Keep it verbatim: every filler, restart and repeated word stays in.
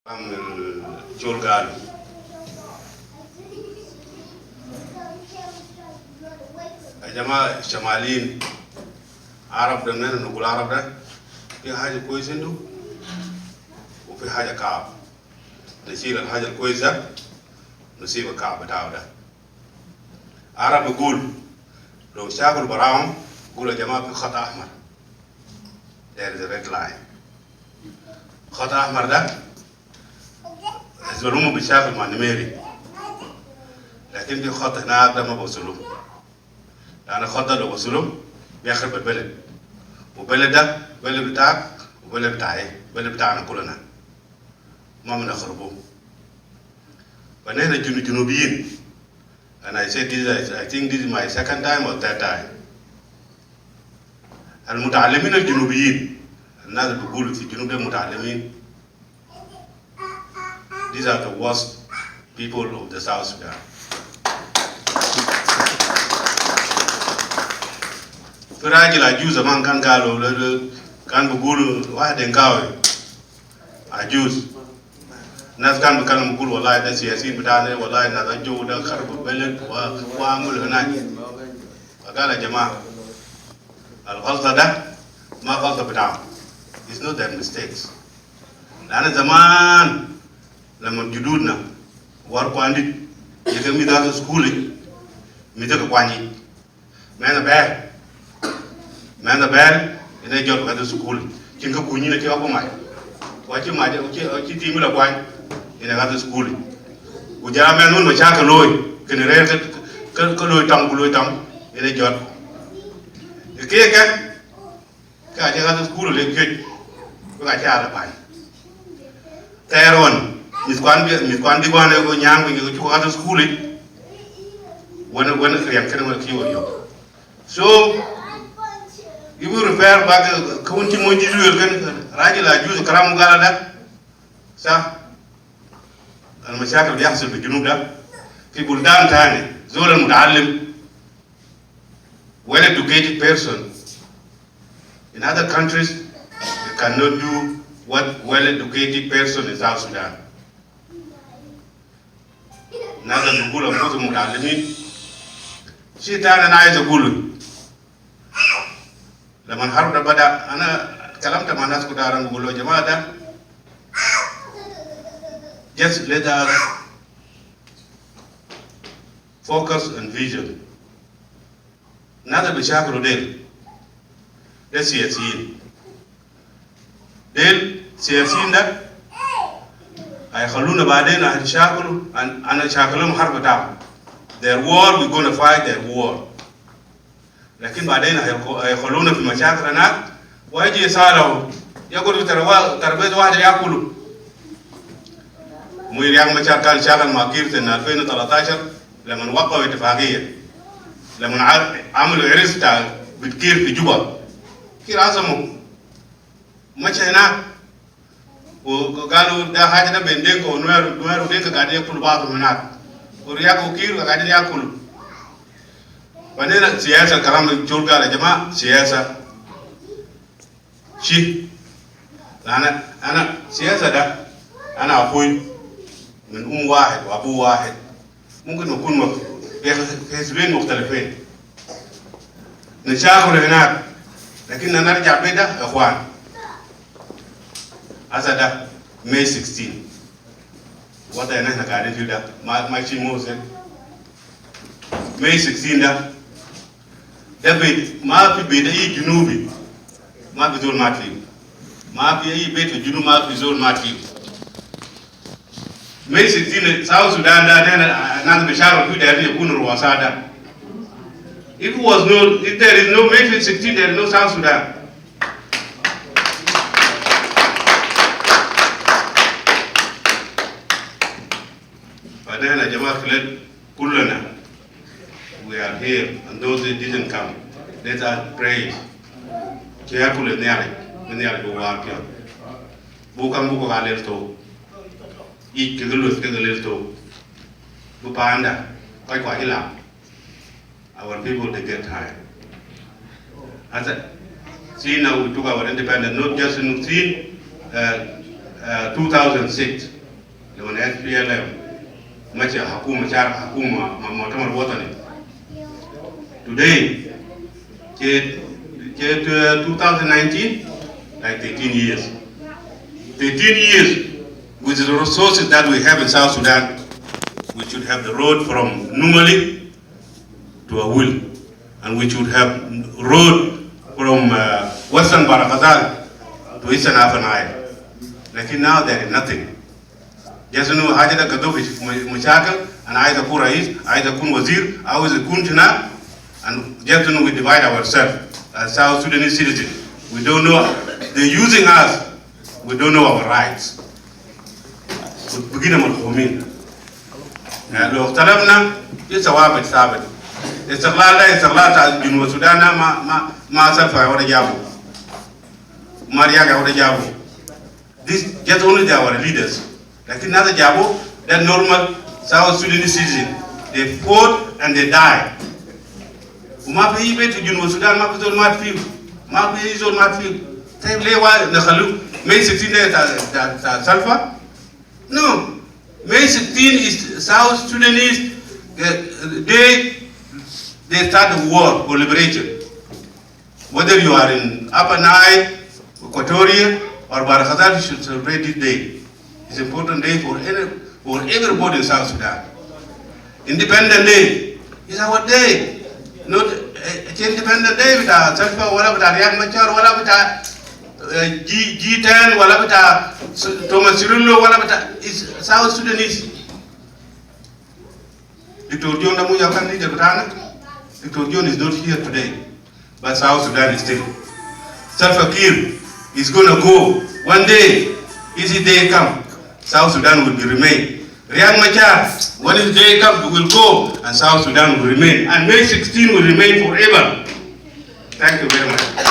Kalam col gal. Ya jama, Shamaliyin, Arab da, nenu nugul Arab da, fi haja kwes indu, u fi haja kaab. Nashil al haja al kwes da, nusib al kaab bitau da. Arab bigul, lo shakul barahum, gul ya jama, fi khat ahmar. There is a red line. Khat ahmar da, zol huma bishakil ma Nimeri. Lakin fi khat hinak da ma bawsulu. Lanu khat da lo wasulu, biakharib al beled. U beled da, beled bitak, u beled bitai, beled bitana kulana. Ma binakhrubu. Fa nihna junu-, junubiyin. And I said this, I, I think this is my second time or third time. Al mutaallimin al junubiyin. Al nas al bigulu fi junub de mutaallimin. These are the worst people of the South Sudan. Fi rajil ajuz zaman kan galo, le, le, kan bigulu wahid Denkawi. Ajuz. Nas kan bikalam bigulu, wallahi, da siyasiyin bitana, wallahi, nas ajo da kharbu beled wa, wa amul hinak. Wa gal ya jama, al ghalta da ma ghalta bitahum. It's not their mistakes. Lanu zaman, lamma jududna, war kwandi, yeke mith gat school, mith ke kwany. Mɛnh abɛɛr, mɛnh abɛɛr, yen ë jɔt gat school. Cïn ke kuny yen acï ɣɔ̈k mac. Ku acï mac, acï, acï tim la kuany, yen gat school. Ku jɔl a mɛnh wën mashakil looi, kën rɛ̈ɛ̈r ke, ke, ke looi tɔŋ, ku looi tɔŋ, yen ë jɔt. Ke kek kë, ke acï gat school le juëc, wek acï aa la bäny. Thɛɛr ɣɔn, mïth kuan bï, mïth kuan bï guan ë go nyääŋ piny, ke cuk gat school yic, wën, wën riɛm kënë wën kï wo yök. So, if you refer back, uh, kë wën cï mony dït lueel kën, rajil ajuz kalam gala da, sah, al mashakil biyahsul fi junub da, fi buldan tani, zol al mutaallim, well educated person in other countries, they cannot do what well educated person in South Sudan. Nas al bigulu anfusum mutaallimin. Shi tani ana aiz agulu. Lamma harb da bada, ana kalamta ma nas kutar, ana bigulu, jama da, just let us focus on vision. Nas al bishakulu del, de siyasiyin. Del siyasiyin da, hayakhalluna baden, ana shakulu, an-, ana shakilum harb bitahum. Their war, we gonna fight their war. Lakin baden hayak-, hayakhaluna fi mashakil hinak, wa yaji yisalahu, yagudu tarawa-, tarabeza wahida yakulu. Mui Riek Machar kan shakal ma Kiir sena alfin u talatashar, lamma waqaw ittifaqiya, lamma ar-, amalu iris ta bit Kiir fi Juba. Kiir azamu. Mashi hinak. Wa, wa galu da haja da ben Dinka wa Nuer, Nuer wa Dinka gaidin yakulu baadhum hinak. Wa Riek wa Kiir gaidin yakulu. Baden siyasa, kalam col gal ya jama, siyasa. Shi. Lanu ana, ana siyasa da, ana akhui min um wahid wa abu wahid. Mumkin nakun muk-, fi, fi hizbain mukhtalifin. Nishakulu hinak. Lakin narja bet da, ikhwan. Hasa da, May sixteen. Waqt al nihna gaidin fi da, ma, ma shi mawsim. May sixteen da. Da bet, ma fi bet ayi junubi. Ma fi zol ma fi. Ma fi ayi bet fi junub ma fi zol ma fi. May sixteen, South Sudan da, nihna, nas bishakulu fi, dairin yakunu ruasa da. If it was no, if there is no May sixteen, there is no South Sudan. Baden ya jama, kila, kulana, we are here, and those that didn't come, let us pray. Ke yakulu Nhialic, bi Nhialic bi waar piɔ̈ɔ̈th. Bu kam bu kɔc aa lel thok. Yic kek lueth kek lel thok. Bi paanda, kɔc kua cï lam. Our people, they get tired. As a, see, now we took our independence, not just in Nuer, uh, Uh, two thousand six, لما S P L M مشى حكومة، شارك حكومة مع مؤتمر وطني. Today, ke, ke, uh, two thousand nineteen, like thirteen years. Thirteen years, with the resources that we have in South Sudan, we should have the road from Numali to Awil, and we should have road from uh, Western Bahr el Ghazal to Eastern Upper Nile. لكن now there is nothing. Just إنه حاجة ده قضوا في مشاكل، أنا عايز أكون رئيس، عايز أكون وزير، عاوز أكون هنا، and just إنه we divide ourselves as South Sudanese citizens. We don't know, they're using us. We don't know our rights. بقينا ملخومين. يعني لو اختلفنا، في ثوابت ثابت. استقلال ده، استقلال بتاع جنوب السودان ده ما، ما، ما سلفا ولا جابوا. ما رياك ولا جابوا. This just only they are our leaders. لكن ناس جابوا ده normal South Sudanese citizen. They fought and they died. وما في أي بيت في جنوب السودان، ما في زول مات فيه. ما في أي زول مات فيه. طيب ليه وا-، نخلوه؟ May sixteen ده بتاع، بتاع، بتاع سلفا؟ No. May sixteen is South Sudanese uh, day they start the war for liberation. Whether you are in Upper Nile, Equatoria, or Bahr el Ghazal, you should celebrate this day. It's an important day for any, for everybody in South Sudan. Independent Day is our day. Not uh, Independent Day بتاع سلفا ولا بتاع رياك مشار ولا بتاع uh, G, G ten ولا بتاع Thomas Cirillo ولا بتاع, is South Sudanese. Doctor John ده مو كان leader بتاعنا. Doctor John is not here today. But South Sudan is still. Salva Kiir is gonna go. One day, his day come, South Sudan will be remain. Riek Machar, when his day come, he will go, and South Sudan will remain. And May sixteen will remain forever. Thank you very much.